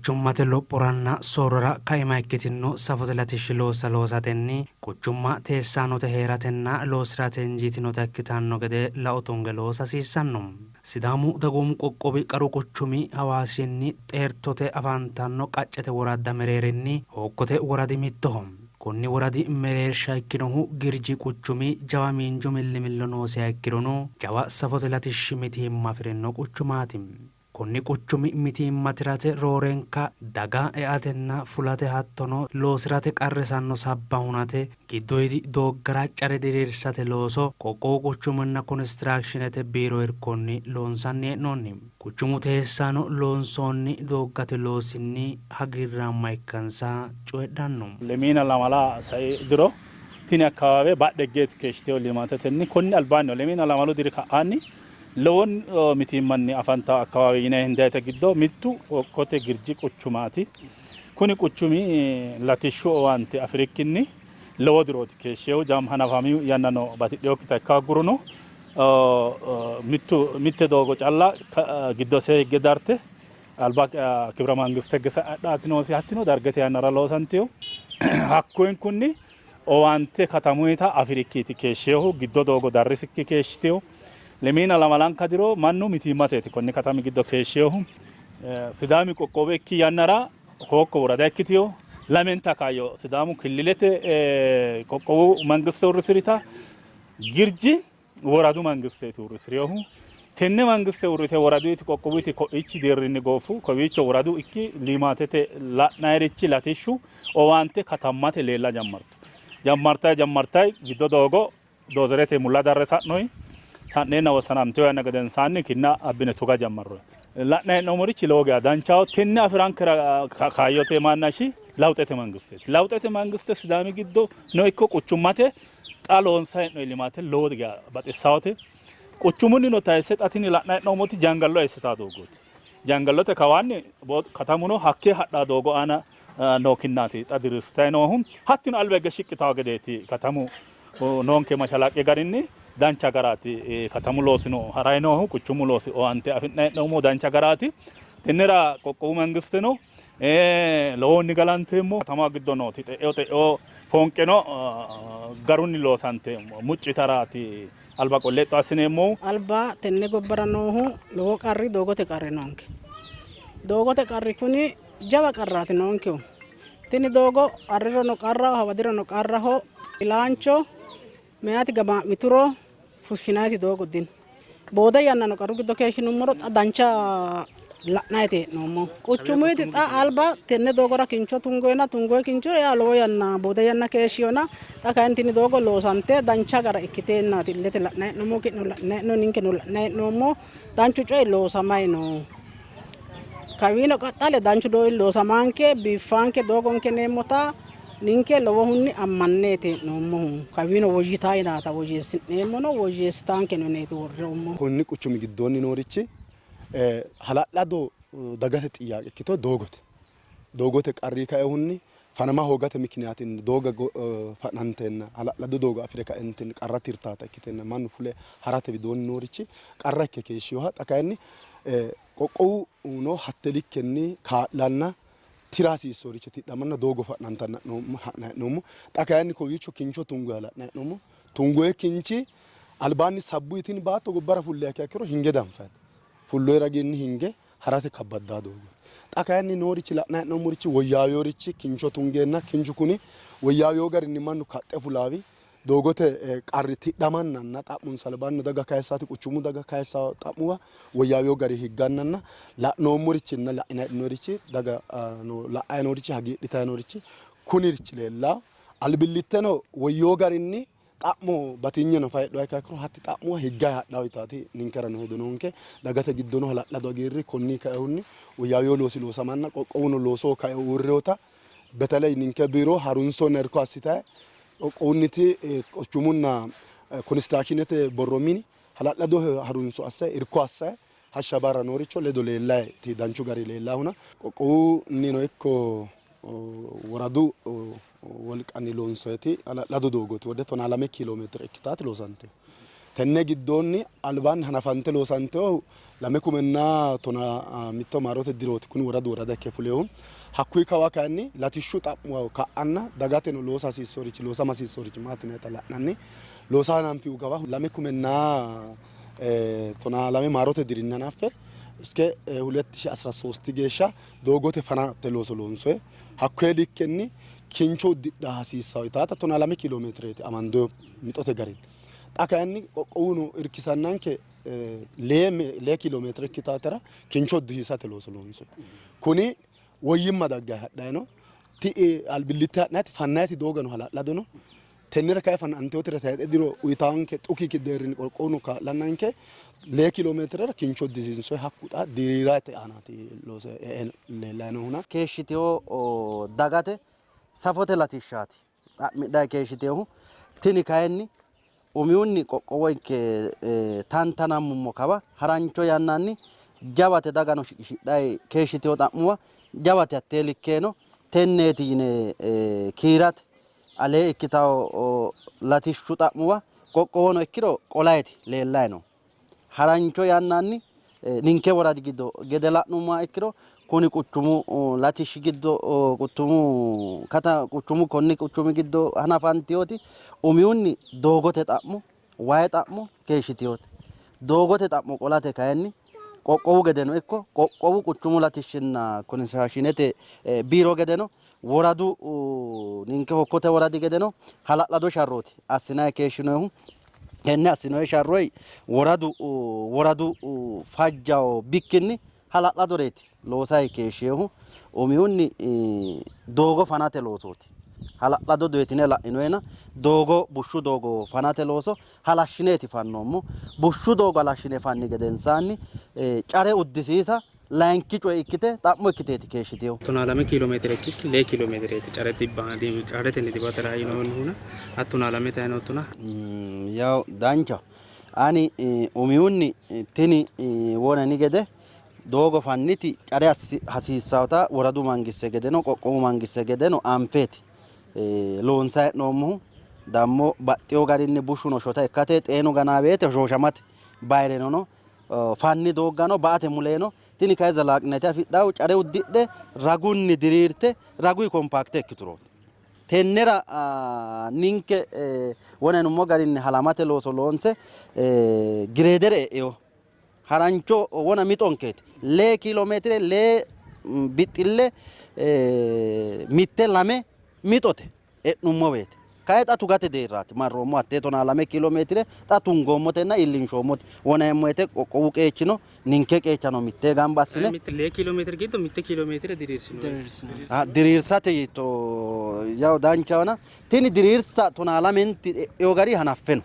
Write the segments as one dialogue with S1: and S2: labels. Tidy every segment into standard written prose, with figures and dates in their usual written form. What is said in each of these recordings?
S1: Quchummate lophoranna soorrora kaima ikkitinno safote latishshi loossa loosatenni quchumma teessaanote hee'ratenna loosi'rate injiitinota ikkitanno gede lao tunge loosa hasiissanno. Sidaamu dagoomu qoqqowi qaru quchumi Hawaasinni xeertote afantanno qaccete woradda mereerinni Hookkote woradi mittoho. Konni woradi mereersha ikkinohu Girji quchumi jawa miinju millimillo noosiha ikkirono jawa safote latishshi mitiimma afi'rino quchumaati. Konni quchumi mitiimma tirate roorenka daga eatenna fulate hattono loosi'rate qarrisanno sabba hunate giddoyidi dooggara care diriirsate looso qoqqowu quchumunna konistiraakshinete biiro irkonni loonsanni hee'noonni. Quchumu teessaano loonsoonni dooggate loosinni hagiirraamma ikkansa coyidhanno.
S2: Lemiina lamala sai diro tini akkawaawe badhe higgeeti keeshshitino liimaatetenni. Konni albaannino lemiina lamalu diri ka'aanni Lowo mitiimmanni afantanno akkawaawe yinanni hendayite giddo mittu Hookkote Girji quchumaati. Kuni quchumi latishshu owaante afi'rikkinni lowo dirooti keeshshinohu. Hanafami yannano batidhinokkita ikka hooggurono mittu mitte doogo calla giddose higge darte alba Kibra Mangiste higge sa'e hadhaati noosi. Hattino Dargete yannara loosantino. Hakkunkunni Owaante katamuyita afi'rikkiiti keeshshinohu, giddo doogo darrisikki keeshshitino. Lemiina lamalanka diro mannu mitiimmateeti konni katami giddo keeshshinohu. Sidaami qoqqowo ikki yannara Hookko worada ikkitino. Lamenta kaayyo Sidaamu killilete qoqqowu mangiste uurrisi'rita Girji Woradu mangisteeti uurrisi'rinohu. Tenne mangiste uurrite woraduyti qoqqowuyti ko'iichi deerrinni gooffu. Kowiicho woradu ikki limaatete la'nayirichi latishshu owaante katammate leella jammartu. Jammartay jammartay giddo doogo doozerete mulla darre sa'noyi. Sa'neenna wossanamtino yanna gedensaanni kinna abbine tuga jammarroyi. La'nay hee'noommorichi lowo geya danchaho. Tenne afi'rankera kaayyote maannashi lawuxete mangisteeti. Lawuxete mangiste Sidaami giddo no ikko quchummate Xa loonsanni hee'noonni limaate lowo geya baxissawote. Quchumunnino tayisse xa tini la'nanni hee'noommoti Jangallo eessitaa doogooti. Jangallote kawaanni katamuno hakkee hadhaa doogo aana noo kinnaati xa diriirsitanni noohu. Hattino alba higge shiqqitawo gedeeti katamu noonke mashalaqqe garinni dancha garaati katamu loosino harayi noohu quchumu loosi owaante afi'nanni hee'noommohu dancha garaati. Tennera qoqqowu mangisteno Lowohunni galanteemmo. Katama giddo nooti xe'eo xe'eo foonqeno garunni loosante muccitaraati alba qolle hexxo assineemmohu.
S3: Alba tenne gobbara noohu lowo qarri doogote qarri noonke. Doogote qarri kuni jawa qarraati noonkehu. Tini doogo arrirono qarraho hawadirono qarraho. Ilaancho meyati gamaa'mituro fushshinayiti doogo dino. Boode yannano qarru giddo keeshshinummoro xa dancha la'nayiti hee'noommo. Quchumuyiti xa alba tenne doogora kincho tungoyina tungoyi kincho yaa lowo yanna boode yanna keeshshiyona xa kayinni tini doogo loosante dancha gara ikkiteennaati illete la'nayi hee'noommohu ki'neno la'nayi hee'noonni ninkeno la'nayi hee'noommo danchu coyi loosamayi no. Kawiino qaxxale danchu coyi loosamaanke biiffaanke doogonke yineemmota Ninke lowohunni ammanneeti hee'noommohu. Kawiino woyyitaa yinaata woyyeessi'neemmono woyyeessitaankeno yineeti worroommohu.
S4: Konni quchumi giddoonni noorichi hala'lado dagate xiyyaaqe ikkito doogote. Doogote qarrii kainohunni fanama hoogate mikiniyaatinni dooga fa'nanteenna hala'lado doogo afi're kaentinni qarra tirtaata ikkiteenna mannu fule harate widoonni noorichi qarra ikke keeshshinoha xa kayinni qoqqowuno hatte likkenni kaa'lanna tira hasiissoricho tidhamanna doogo fa'nantanna ha'nanni hee'noommo. Xa kayinni kowiicho kincho tungoyiha la'nanni hee'noommo. Tungoyi kinchi albaanni sabbu yitini baatto gobbara fulliha ikkiha ikkiro hinge danfayite. Fulloyi raginni hinge harate kabbaddaa doogooti. Xa kayinni noorichi la'nanni hee'noommorichi woyyaawinorichi kincho tungeenna kinchu kuni woyyaawino garinni mannu kaxxe fulaawi Doogote qarri tidhamannanna xa'monsa albaanni daga kayissaati quchumu daga kayissanno xa'muwa woyyaawino garinni higgannanna la'noommorichinna la'inanni hee'noonnirichi daga la'anni noorichi hagiidhitanni noorichi kunirichi leellanno. Albillitteno woyyino garinni xa'mo batinye nafa heedhuha ikkiha ikkiro hatti xa'muwa higgayi hadhanno yitaati ninkerano hedo noonke. Dagate giddono hala'ladu hagiirri konni kainohunni woyyaawino loosi loosamanna qoqqowuno loosoho kae uurrinota beteley ninke biiro harunsonna irko assitayi Qoqqowunniti quchumunna konistiraakshiinete borro mini hala'lado harunso asse irko asse hashsha barra nooricho ledo leellayti danchu gari leellahuna qoqqowunnino ikko woradu wolqanni loonsoyti hala'lado doogooti wode 12 kiiloo meetire ikkitaati loosantino. Tenne giddoonni albaanni hanafante loosantinohu 2011 maarote dirooti kuni woradu worada ikke fulehu. Hakkuyi kawa kayinni latishshu xa'muwa ka'anna dagateno loosa hasiissorichi loosama hasiissorichi maati yinannita la'nanni loosa hananfihu kawa 2012 maarote dirinni hanaffe iske 2013 geeshsha doogote fanate looso loonsoyi. Hakkuyi likkenni kincho uddidha hasiissawo yitaata 12 kiiloomeetireeti amandoyi mixote garinni. Xa kayinni qoqqowuno irkisannanke lee kiiloomeetire ikkitaatera kincho uddisiisate looso loonsoyi. Kuni woyyimma daggayi hadhayi no. Ti'i albillitte ha'nayiti fannayiti doogano hala'lado no. Tennera kayi fananteotera tayixe diro uyitaanke xuki deerrinni qoqqowuno kaa'lannanke lee kiiloomeetirera kincho uddisiinsoyi. Hakku xa diriirate aanaati loose e'e leellayi noohuna.
S5: Keeshshitino dagate safote latishshaati. xa'midhanni keeshshitinohu. Tini kayinni umihunni qoqqowo ikke tantanammummo kawa harancho yannanni jawate dagano shiqishidhanni keeshshitino xa'muwa jawate hattee likkeno tenneeti yine kiirate alee ikkitanno latishshu xa'muwa qoqqowono ikkiro qolayti leellayi noohu. Harancho yannanni ninke woradi giddo gede la'nummoha ikkiro kuni quchumu latishshi giddo quchumu kata quchumu konni quchumi giddo hanafantinoti umihunni doogote xa'mo wayi xa'mo keeshshitinote. Doogote xa'mo qolate kayinni qoqqowu gedeno ikko qoqqowu quchumu latishshinna konisiraashinete biiro gedeno woradu ninke Hokkote woradi gedeno hala'lado sharrooti assinanni keeshshinohu. Tenne assinoyi sharroyi woradu woradu fajjawo bikkinni hala'ladoreeti loosayi keeshshinohu. Umihunni doogo fanate loosooti. Hala'lado doyitine la'inoyina doogo bushshu doogo fanate looso halashshineeti fannoommo. Bushshu doogo halashshine fanni gedensaanni care uddisiisa layinki coye ikkite xa'mo ikkiteeti keeshshitinohu.
S1: Tonaalame kiilo meetire ikkikki lee kiilo meetireeti care dibba caretenni dibatera yinoonnihuna hattonaalame tayinoottona.
S5: Yaw danchaho. Ani umihunni tini wonani gede doogo fanniti care hasiissawota woradu mangiste gedeno qoqqowu mangiste gedeno anfeeti loonsayi hee'noommohu. Dammo baxxewo garinni bushuno shota ikkate xeenu ganaa woyte hoshooshamate bayreno fanni dooggano ba''ate mule no. Tini kayi zalaaqinete afidhannohu care uddidhe ragunni diriirte raguyi kompaakte ikkiturooti. Tennera ninke wona yinummo garinni halamate looso loonse gireedere e'ino. Harancho wona mixonkeeti. Lee kiiloomeetire lee bixxille mitte lame mixote. e'nummo woyte kayi xa tugate deerraati marroommo. Hattee 12 kiilo meetire xa tungoommotenna iillinshoommote. Woneemmo woyte qoqqowu qeechino ninke qeechano mittee gamba assine.
S1: Mitte lee kiilo meetire giddo mitte kiilo meetire diriirsinoonni.
S5: Diriirsate yiitto yawo danchahona tini diriirsa tonaa lamenti e'ino gari hanaffe no.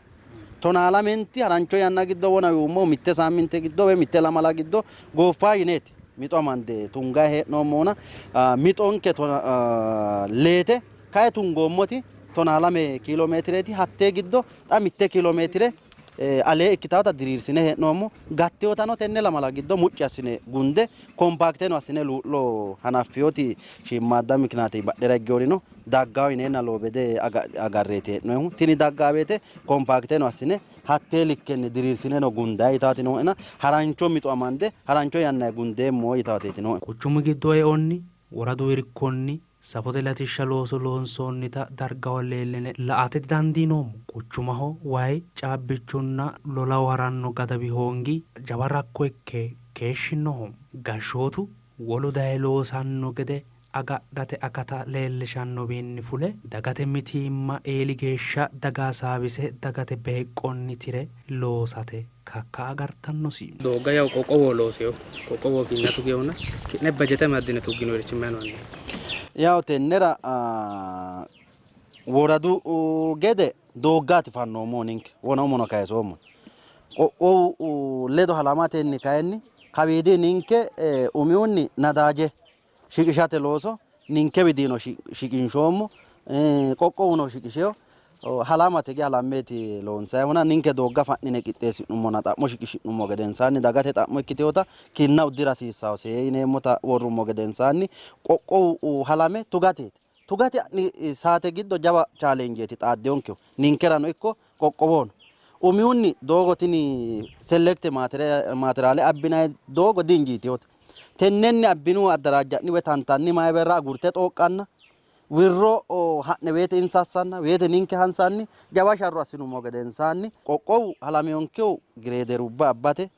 S5: Tonaa lamenti harancho yanna giddo wona yuummohu mitte saamminte giddo woy mitte lamala giddo gooffanno yineeti mixo amande tunganni hee'noommohuna mixonke leete kayi tungoommoti 12 kiilo meetireeti. Hattee giddo xa mitte kiilo meetire alee ikkitawota diriirsine hee'noommo. Gattinotano tenne lamala giddo mucci assine gunde kompaakiteno assine luu'lo hanaffinoti shiimmaadda mikinaate badhera higginori no. Daggawo yineenna lowo gede agarreeti hee'noonnihu. Tini daggaa woyte kompaakiteno assine hattee likkenni diriirsineno gundanni yitaati nooena harancho mixo amande harancho yannanni gundeemmo yitaateeti nooe.
S1: Quchumu giddo eonni, woradu irkonni safote latishsha looso loonsoonnita dargaho leelline la''ate didandiinoommo. Quchumaho wayi, caabbichunna lolahu haranno gadawi hoongi jawa rakko ikke keeshshinoho. Gashshootu wolu daye loosanno gede agadhate akata leellishannowiinni fule dagate mitiimma eeli geeshsha daga hasaawise dagate beeqqonni tire loosate kakka agartannosi. Doogga yawo qoqqowoho loosewo qoqqowoho kinna tugewona ki'ne bajete amaddine tugginoyirichi mayi no hanni?
S5: Yawo tennera woradu gede dooggaati fannoommohu ninke wona umono kayisoommo. Qoqqowu ledo halamatenni kayinni kawiidi ninke umihunni nadaaje shiqishate looso ninke widiino shiqinshoommo, qoqqowuno shiqishino. Halamate ge halammeeti loonsayihuna ninke doogga fa'nine qixxeessi'nummonna xa'mo shiqishi'nummo gedensaanni dagate xa'mo ikkitinota kinna uddira hasiissawose yineemmota worrummo gedensaanni qoqqowu halame tugateeti. Tugate saate giddo jawa chaalenjeeti xaaddinonkehu ninkerano ikko qoqqowohono. Umihunni doogo tini selekte maateraale abbinanni doogo diinjiitinote. Tennenni abbinihu addaraajja'ni woy tantanni mayiberra agurte xooqqanna wirro ha'ne weete insa assanna weete ninke hansanni jawa sharro assinummo gedensaanni qoqqowu halamiyonkehu gireederubba abbate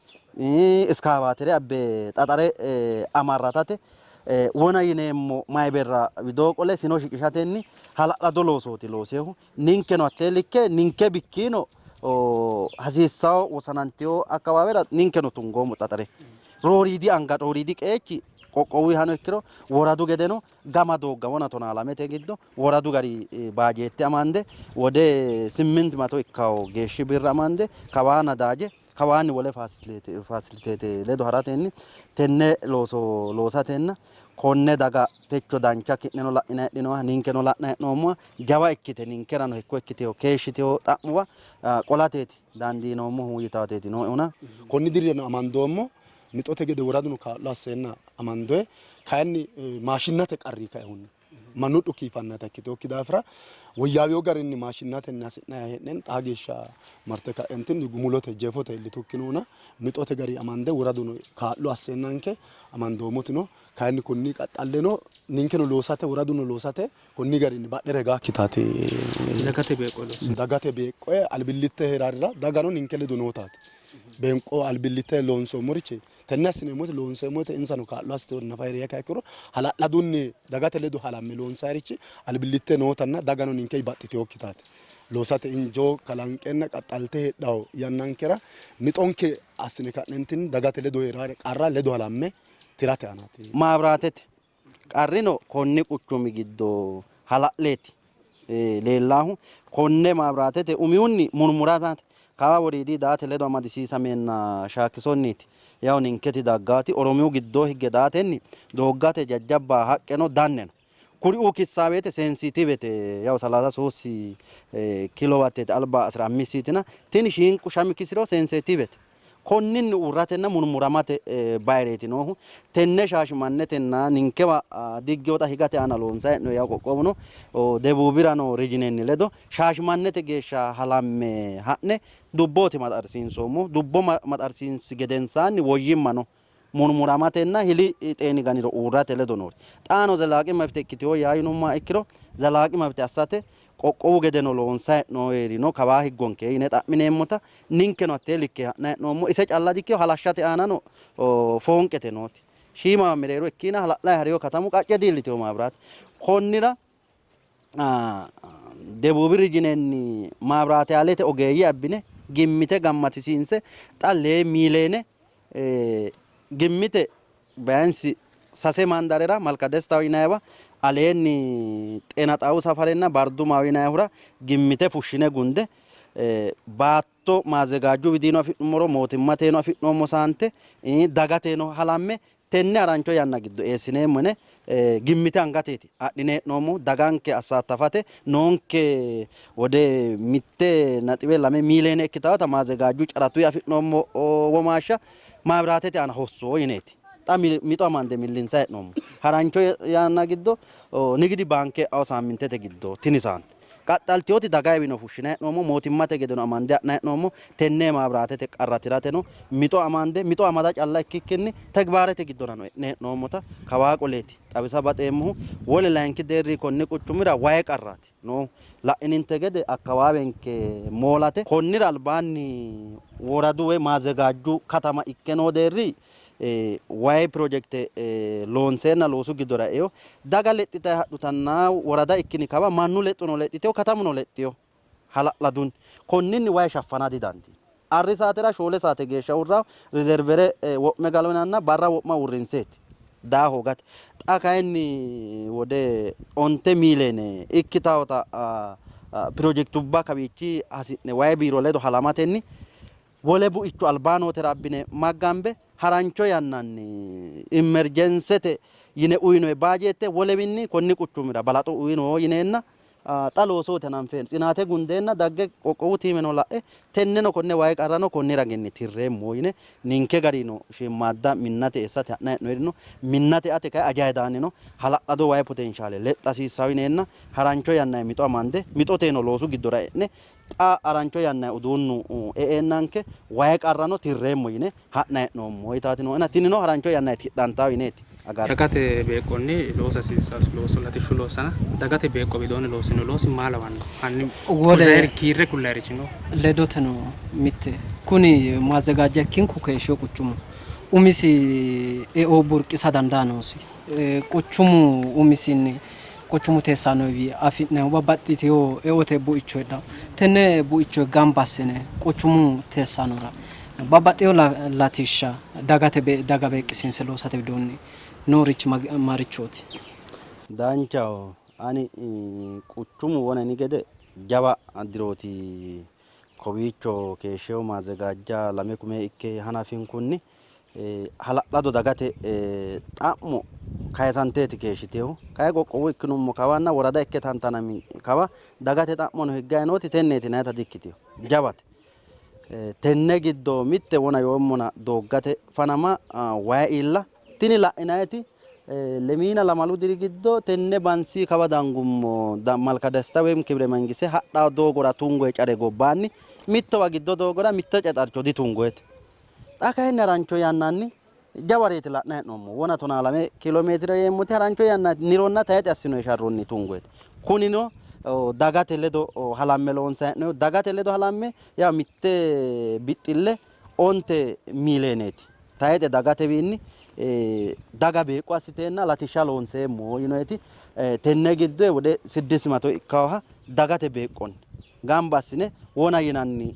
S5: iskaawaatere abbe xaxare amarratate wona yineemmo mayiberra widoo qole sino shiqishatenni hala'lado loosooti loosehu. Ninkeno hattee likke ninke bikkiino hasiissawo wosanantino akkawaawera ninkeno tungoommo xaxare. Rooriidi anga rooriidi qeechi qoqqowuyihano ikkiro woradu gedeno gama doogga wona tonaa lamete giddo woradu gari baajeette amande wode simmint mato ikkawo geeshshi birra amande kawaa nadaaje kawaanni wole faasiliteete ledo haratenni tenne looso loosatenna konne daga techo dancha ki'neno la'inanni heedhinoha ninkeno la'nanni hee'noommoha jawa ikkite ninkerano hekko ikkiteyo keeshshiteyo xa'muwa qolateeti dandiinoommohu yitaateeti nooehuna.
S4: Konni dirirano amandoommo mixote gede woraduno kaa'lo asseenna amandoye kayinni maashinnate qarri kaihunni mannu dhuki fannata ikkitinokki daafira woyyaawino garinni maashinnatenni hasi'nanni hee'neenna xaa geeshsha marte ka'entinni gumulote jeefote iillitukkinona mixote gari amande woraduno kaa'lo asseennanke amandoommotino kayinni konni qaxxalleno ninkeno loosate woraduno loosate konni garinni badhera higaakkitaati.
S1: Dagate beeqqo loosa.
S4: Dagate beeqqo albillitte hee'rarira dagano ninke ledo nootaati. Beeqqo albillitte loonsoommorichi Tenne assineemmoti loonseemmote insano kaa'lo assitinohu nafa hee'riha ikkiha ikkiro hala'ladunni dagate ledo halamme loonsayirichi albillitte nootanna dagano ninke baxxitinokkitaati. Loosate injoo kalanqenna qaxxalte heedhanno yannankera mixonke assine ka'neentinni dagate ledo hee'ranno qarra ledo halamme tirate aanaati.
S5: Maabiraatete qarrino konni quchumi giddo hala'leeti leellahu. Konne maabiraatete umihunni murmuramate kawa woriidi daate ledo amadisiisameenna Shaakkisonniiti yawo ninketi daggaati. Oromiyu giddoo higge daatenni dooggate jajjabba haqqe no, danne no. Kuriuu kissaa woyte sensitivete yawo salaasa soosi kilowattete alba asira ammisiitina tini shiinqu shami kisiro sensitivete. Konninni uurratenna murmuramate bayireeti noohu. Tenne Shaashimannetenna ninkewa Diggiwota higate aana loonsanni hee'noonni yawo qoqqowuno Debuubira noo rijinenni ledo Shaashimannete geeshsha halamme ha'ne dubbooti maxarsiinsoommohu. Dubbo maxarsiinsi gedensaanni woyyimma no. Murmuramatenna hili xeeni ganiro uurrate ledo noori. Xaano zelaaqi mabte ikkitino yaa yinummoha ikkiro zelaaqi mabte assate qoqqowu gedeno loonsanni hee'noonniri no kawaa higgonke yine xa'mineemmota ninkeno hattee likke ha'nanni hee'noommo. Ise calla dikkino halashshate aanano foonqete nooti. Shiimawa mereero ikkiina hala'layi harino katamu qacce diillitino maabiraate. Konnira Debuubi rijinenni maabiraatiyaalete ogeeyye abbine gimmite gammatisiinse xa lee miileene gimmite bayansi sase mandarera Malka Destaho yinanniwa aleenni Xeena Xaawu safarenna Bardumaho yinannihura gimmite fushshine gunde baatto maazegaajju widiino afi'nummoro mootimmateno afi'noommo saante dagateno halamme Tenne harancho yanna giddo eessineemmo yine gimmite angateeti adhine hee'noommohu. Daganke assaattafate noonke wode 1.2 miiliyeene ikkitawota maazegaajju caratuyi afi'noommo womaashsha maabiraatete aana hosso yineeti xa mixo amande millinsayi hee'noommohu. Harancho yanna giddo Nigidi baanke e'awo saammintete giddo tini saante Qaxxaltinoti dagayiwino fushshinanni hee'noommo, mootimmate gedeno amande ha'nanni hee'noommo. Tenne maabiraatete qarra tirateno mixo amande, mixo amada calla ikkikkinni tegibaarete giddorano e'ne hee'noommota kawaa qoleeti xawisa baxeemmohu. Wole layinki deerri konni quchumira wayi qarraati noohu. La'ininte gede akkawaawenke moolate. Konnira albaanni woradu woy maazegaajju katama ikke noo deerri Wayi pirojekte loonseenna loosu giddora e'ino. Daga lexxitanni hadhutanna worada ikkini kawa mannu lexxono lexxitino, katamuno lexxino hala'ladunni. Konninni wayi shaffana didandiino. Arri saatera shoole saate geeshsha uurranno, rizervere wo'me galonanna barra wo'ma uurrinseeti daa hoogate. Xa kayinni wode onte miiliyeene ikkitannota pirojektubba kawiichi hasi'ne wayi biiro ledo halamatenni Wole buicho albaa nootera abbine maggambe harancho yannanni immerjensete yine uyinoyi baajeette wolewinni konni quchumira balaxo uyino yineenna xa loosooti hananfe xinaate gundeenna dagge qoqqowu tiimeno la'e tenneno konne wayi qarrano konni raginni tirreemmo yine ninke garino shiimmaadda minnate eessate ha'nanni hee'noyirino minnate eate kayi ajayi daanni no hala'lado wayi potenshaale lexxa hasiissanno yineenna harancho yannanni mixo amande mixoteno loosu giddora e'ne. Xa harancho yannanni uduunnu e''eennanke wayi qarrano tirreemmo yine ha'nanni hee'noommo yitaati nooena tinino harancho yannanni tidhantanno yineeti agarrannihu.
S1: Dagate beeqqonni loosa hasiissanno looso latishshu loossana dagate beeqqo widoonni loossino loosi maa lawanno? Hanni
S6: Wole
S1: kiirre kullayirichi no?
S6: Ledoteno mitte kuni maazzagaajja ikkinku keeshshino quchumu umisi eo burqisa dandaa noosi. Quchumu umisinni quchumu teessaanowiinni afi'nanni babbaxxitino eote buicho heedhanno. Tenne buicho gamba assine quchumu teessaanora babbaxxino latishsha dagate daga beeqqisiinse loosate widoonni noorichi marichooti?
S5: Danchaho. Ani quchumu wonani gede jawa dirooti kowiicho keeshsheewo maazegaajja 2 kume ikke hanafinkunni hala'lado dagate xa'mo kayisanteeti keeshshiteehu. Kayi qoqqowu ikkinummo kawanna worada ikke tantanami kawa dagate xa'mono higgayi nooti tenneeti yinayita dikkitino, jawate. Tenne giddo mitte wona yoommona dooggate fanama, wayi iilla tini la'inayiti lemiina lamalu diri giddo tenne bansi kawa dangummo Malka Desta woyim Kibre Mangise hadhawo doogora tungoye care gobbaanni mittowa giddo doogora mitto cexarcho ditungoyete. Xa kayinni harancho yannanni jawareeti la'nanni hee'noommo. Wona 12 kiiloomeetire yeemmoti harancho yanna nironna tayixe assinoyi sharronni tungoyete. Kunino dagate ledo halamme loonsanni hee'noonni. Dagate ledo halamme yaa mitte bixxille 9 miileeneeti. Tayixe dagatewiinni daga beeqqo assiteenna latishsha loonseemmo yinoyeti tenne giddo wode 600 ikkawoha dagate beeqqonni gamba assine wona yinanni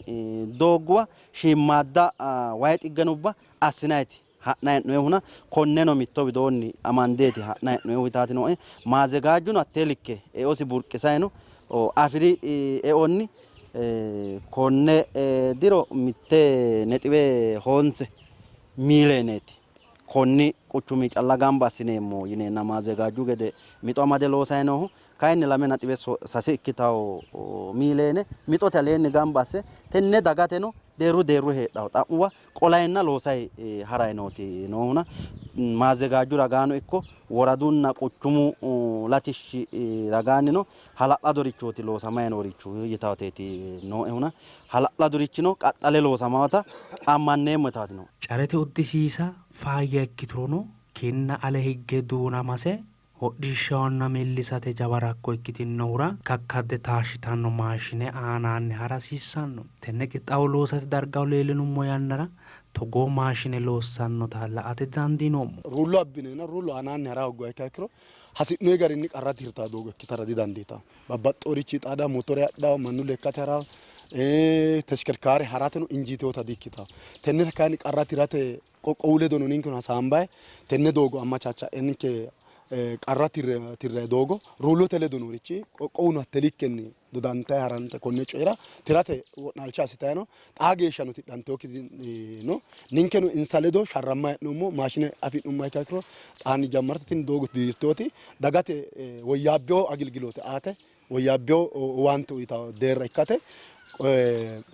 S5: doogguwa shiimmaadda wayi xiggenubba assinayiti ha'nanni hee'noyihuna konneno mitto widoonni amandeeti ha'nanni hee'noyihu yitaati nooe. Maazegaajjuno hattee likke eosi burqisayi no. Afi'ri eonni konne diro 1.9 miileeneeti konni quchumi calla gamba assineemmo yineenna maazegaajju gede mixo amade loosayi noohu kayinni 2.3 ikkitawo miileene mixote aleenni gamba asse tenne dagateno deerru deerru heedhawo xa'muwa qolayinna loosayi harayi nooti noohuna maazegaajju ragaano ikko woradunna quchumu latishshi ragaannino hala'ladorichooti loosamayi nooricho yitawoteeti nooehuna hala'ladurichino qaxxale loosamawota ammanneemmo yitaati nooe.
S1: Carete uddisiisa faayya ikkiturono kinna ale higge duunamase hodhishshahonna millisate jawa rakko ikkitinnohura kakkadde taashshitanno maashine aanaanni hara hasiissanno. Tenne qixxaawo loosate dargaho leellinummo yannara togoo maashine loossannota la''ate didandiinoommo.
S4: Ruullo abbineenna ruullo aanaanni hara hoogguha ikkiha ikkiro hasi'noonni garinni qarra tirtanno doogo ikkitara didandiitanno. Babbaxxeworichi xaada motore hadhawo, mannu lekkate harawo, teshkerkaare harateno injiitinota di''ikkitanno. Tennera kayinni qarra tirate qoqqowu ledono ninkeno hasaambayi tenne doogo amachacha'enke qarra tirrayi doogo ruullote ledo noorichi qoqqowuno hatte likkenni dodantayi harante konne coyira tirate wo'naalsha assitayi no. Xaa geeshshano tidhantinokki no. Ninkeno insa ledo sharrammayi hee'noommo. Maashine afi'nummoha ikkiha ikkiro xaanni jammarte tini doogo diriirtinoti dagate woyyaabbino agelgiloote aate woyyaabbino owaante uytanno deerra ikkate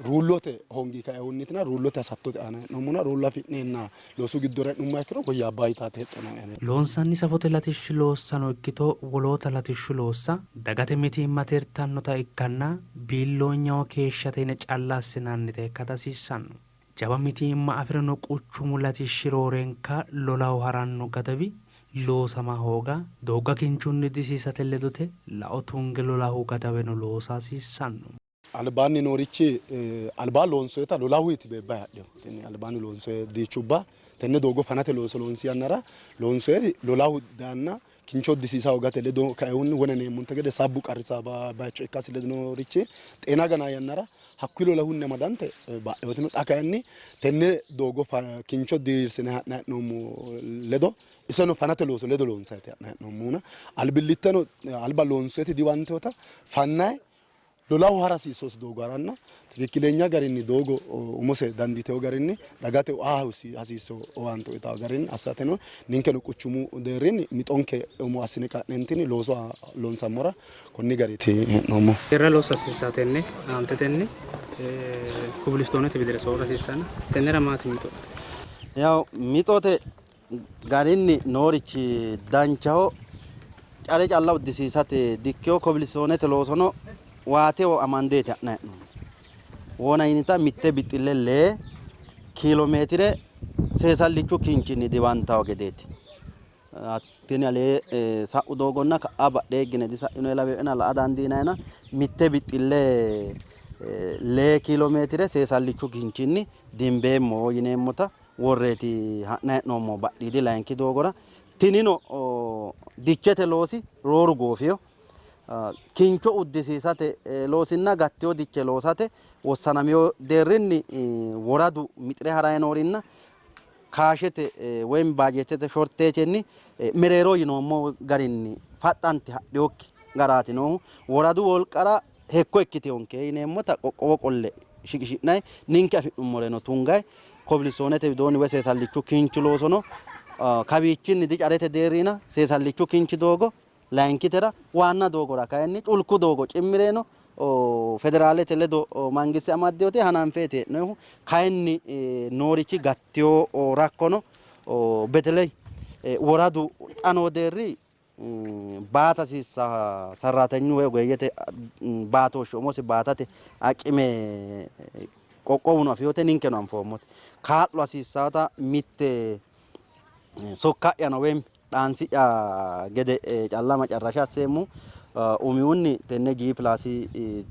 S4: ruullote hoongi kainohunniitina ruullote hasattote aana hee'noommona ruullo afi'neenna loosu giddora e'nummoha ikkiro woyyaabbanno yitaate hexxo nooe anera.
S1: Loonsanni safote latishshi loossano ikkito woloota latishshu loossa dagate mitiimma tirtannota ikkanna biilloonyaho keeshshate yine calla assinannita ikka dihasiissanno. Jawa mitiimma afi'rino quchumu latishshi roorenka lolahu haranno gadawi loosama hooga, doogga kinchunni disiisate ledote lao tunge lolahu gadaweno loosa hasiissanno.
S4: Albaanni noorichi alba loonsoyita lolahuyiti beebbayi hadhino. Tini albaanni loonsoyi diichubba tenne doogo fanate looso loonsi yannara loonsoyiti lolahu daanna kincho disiisa hoogate ledo kainohunni wona yineemmonte gede sabbu qarrisa bayicho ikkasi ledo noorichi xeena gana yannara hakkuyi lolahunni amadante ba'inotino xa kayinni tenne doogo kincho diriirsine ha'nanni hee'noommo ledo iseno fanate looso ledo loonsayiti ha'nanni hee'noommohuna albillitteno alba loonsoyiti diwantinota fannayi lolahu hara hasiissosi doogo haranna tikikkilenya garinni doogo umose dandiitino garinni dagate aa hasiisso owaante uytanno garinni assateno ninkeno quchumu deerrinni mixonke umo assine ka'neentinni looso loonsammora konni gariiti hee'noommohu.
S1: Deerra loossa hasiissanno tenne aantetenni kobilistoonete widira soorra hasiissanno. Tennera maati mixo'ne?
S5: Yaw mixote garinni noorichi danchaho care calla uddisiisate dikkino, kobilistoonete loosono waateho amandeeti ha'nanni hee'noommo. Wona yinita mitte bixxille lee kiilomeetire seesallichu kinchinni diwantawo gedeeti. Tini alee sa'u doogonna ka'a badhee higgine disa'ino laweena la''a dandiinayina mitte bixxille lee kiilomeetire seesallichu kinchinni dimbeemmo yineemmota worreeti ha'nayi hee'noommohu badhiidi layinki doogora. Tinino dichete loosi rooru goofino. Kincho uddisiisate loosinna gattino diche loosate wossanamino deerrinni woradu mixire harayi noorinna kaashete woy baajeetete shorteechenni mereero yinoommo garinni faxxante hadhinokki garaati noohu. Woradu wolqara hekko ikkitinonke yineemmota qoqqowo qolle shiqishi'nanni ninke afi'nummoreno tunganni kobilistoonete widoonni woy seesallichu kinchi loosono kawiichinni dicarete deerrina seesallichu kinchi doogo Layinkitera waanna doogora kayinni culku doogo cimmireeno federaalete ledo mangiste amaddinote hananfeeti hee'noonnihu. Kayinni noorichi gattino rakko no. Beteley woradu xa noo deerri baata hasiissanno sarraatanyu woy ogeeyyete baatooshshe umosi baatate aqime qoqqowuno afinote ninkeno anfoommote. Kaa'lo hasiissannota mitte sokka'yano woy dhaansi'ya gede calla macarrasha asseemmo. Umihunni tenne G plus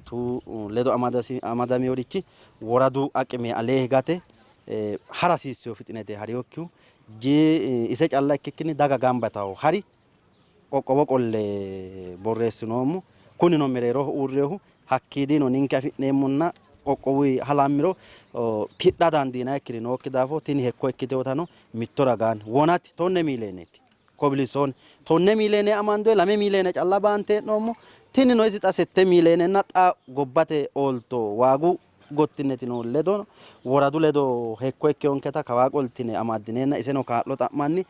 S5: two ledo amadameworichi woradu aqime alee higate hara hasiissino fixinete harinokkihu G ise calla ikkikkinni daga gamba yitawo hari qoqqowo qolle borreessinoommo. Kunino mereeroho uurrinohu hakkiidino ninke afi'neemmonna qoqqowuyi halammiro tidha dandiinannikkiri nookki daafo tini hekko ikkitinotano mitto ragaanni wonati tonne miileeneeti. Kobilistoone tonne miileene amandoye lame miileene calla baante hee'noommo. Tinino isi xa sette miileenenna xa gobbate oolto waagu gottinetino ledo woradu ledo hekko ikkinonketa kawaa qoltine amaddineenna iseno kaa'lo xa'manni.